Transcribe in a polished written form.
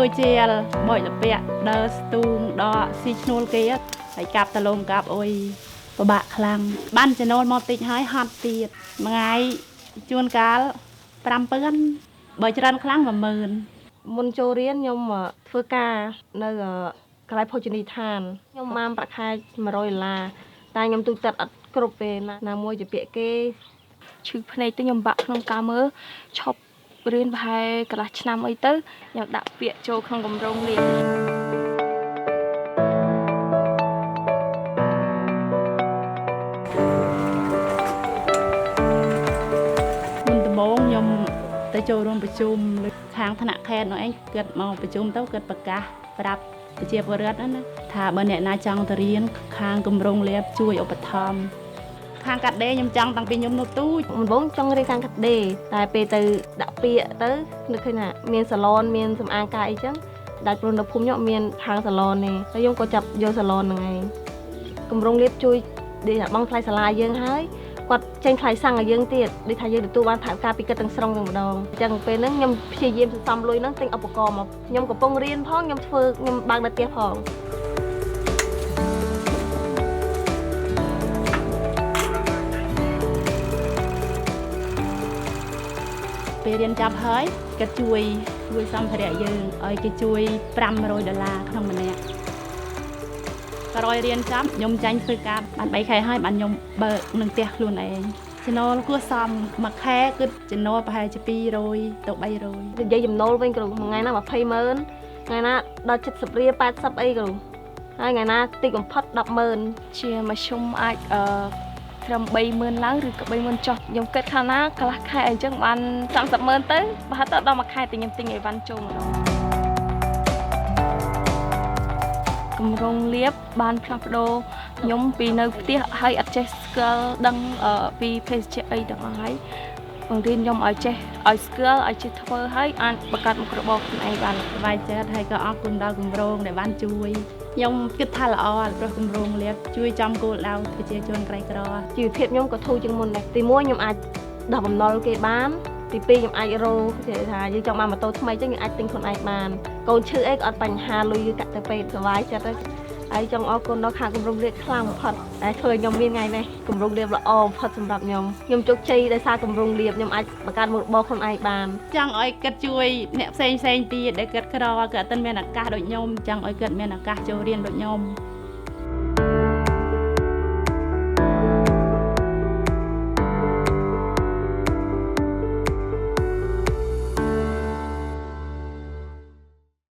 ធ្វើជាលបោចលពាក់ដើរស្ទូងដកស៊ីឈ្នួលគេហើយកាប់តលងកាប់អុយពិបាកខ្លាំងបានចំណូលមកតិចហើយហត់ទៀតមួយថ្ងៃជួនកាល5000បើច្រើនខ្លាំង10000 មុនចូលរៀនខ្ញុំធ្វើការនៅកន្លែងភោជនីយដ្ឋានខ្ញុំបានប្រាក់ខែ100ដុល្លារតែខ្ញុំទូទឹកអត់គ្រប់ពេលណាមួយជាពាក្យគេ ឈឺភ្នែកទៅខ្ញុំបាក់ក្នុងការមើលឈប់រៀនប្រហែលកន្លះឆ្នាំអីទៅខ្ញុំដាក់ពាក្យចូលក្នុងគម្រោងលាប មុនដំបូងខ្ញុំទៅចូលរួមប្រជុំខាងថ្នាក់ខេត្តនោះឯងគាត់មកប្រជុំទៅគាត់ប្រកាសប្រាប់ប្រជាពលរដ្ឋណាថាបើអ្នកណាចង់ទៅរៀនខាងគម្រោងលាបជួយឧបត្ថម្ភខាងកាត់ដេរខ្ញុំចង់តាំងពីខ្ញុំនៅទូច ដំបូងចង់រៀនខាងកាត់ដេរតែពេលទៅដាក់ពាក្យទៅនឹកឃើញថាមានសាឡនមានសម្អាងកាយអីចឹងដាច់ព្រោះនៅភូមិខ្ញុំមានខាងសាឡនទេហើយខ្ញុំក៏ចាប់យកសាឡនហ្នឹងឯងគម្រោងលាបជួយដូចថាបង់ថ្លៃសាលាយើងហើយគាត់ចេញថ្លៃសាំងឲ្យយើងទៀតដូចថាយើងទទួលបានថវិកាពីគិតទាំងស្រុងទាំងម្ដងអញ្ចឹងពេលហ្នឹងខ្ញុំព្យាយាមសន្សំលុយហ្នឹងទិញឧបករណ៍មកខ្ញុំកំពុងរៀនផងខ្ញុំធ្វើខ្ញុំបើកនៅផ្ទះផង ពេលរៀនចប់ហើយគាត់ជួយជួយសម្ភារៈយើងឲ្យគេជួយ500ដុល្លារក្នុងម្នាក់ក្រោយរៀនចប់ខ្ញុំចាញ់ធ្វើការបាន3ខែហើយបានខ្ញុំបើកនឹងផ្ទះខ្លួនឯងចំណូលគួរសមមួយខែគឺចំណូលប្រហែលជា200ទៅ300 និយាយចំណូលវិញគ្រូមួយថ្ងៃណា20ម៉ឺនថ្ងៃណាដល់70រៀល80អីគ្រូហើយថ្ងៃណាតិចបំផុត100000 ជាមធ្យមអាចត្រឹម30000ឡើងឬក៏30000ចុះខ្ញុំគិតខាងណាកន្លះខែអញ្ចឹងបាន300,000ទៅបើទៅដល់មួយខែតែខ្ញុំទិញអីវ៉ាន់ចូលម្ដងគម្រោងលាបបានផ្លាស់ប្ដូរខ្ញុំពីនៅផ្ទះហើយអត់ចេះស្គាល់ដឹងពីភេសជ្ជៈអីទាំងអស់ហើយបង្រៀនខ្ញុំឲ្យចេះឲ្យស្គាល់ឲ្យចេះធ្វើហើយអាចបង្កើតមុខរបរខ្លួនឯងបាន សប្បាយចិត្តហើយក៏អរគុណដល់គម្រោងដែលបានជួយខ្ញុំគិតថាល្អព្រោះគម្រោងលាបជួយចំគោលដៅប្រជាជនក្រីក្រ ជីវភាពខ្ញុំក៏ធូរជាងមុនដែរទី1ខ្ញុំអាចដោះបំណុលគេបានទី2ខ្ញុំអាចរកគេថាយើងចង់បានម៉ូតូថ្មីចឹងយើងអាចទិញខ្លួនឯងបានកូនឈឺអីក៏អត់បញ្ហាលុយយើងកាក់ទៅពេទ្យសប្បាយចិត្តហើយហើយចង់អរគុណដល់ខាងគម្រោងលាបខ្លាំងបំផុតតែធ្វើឲ្យខ្ញុំមានថ្ងៃនេះគម្រោងលាបល្អបំផុតសម្រាប់ខ្ញុំខ្ញុំជោគជ័យដោយសារគម្រោងលាបខ្ញុំអាចបង្កើតមុខរបរខ្លួនឯងបាន ចង់ឲ្យគាត់ជួយអ្នកផ្សេងផ្សេងទៀតដែលគាត់ក្រគាត់អត់ទាន់មានឱកាសដូចខ្ញុំចង់ឲ្យគាត់មានឱកាសចូលរៀនដូចខ្ញុំ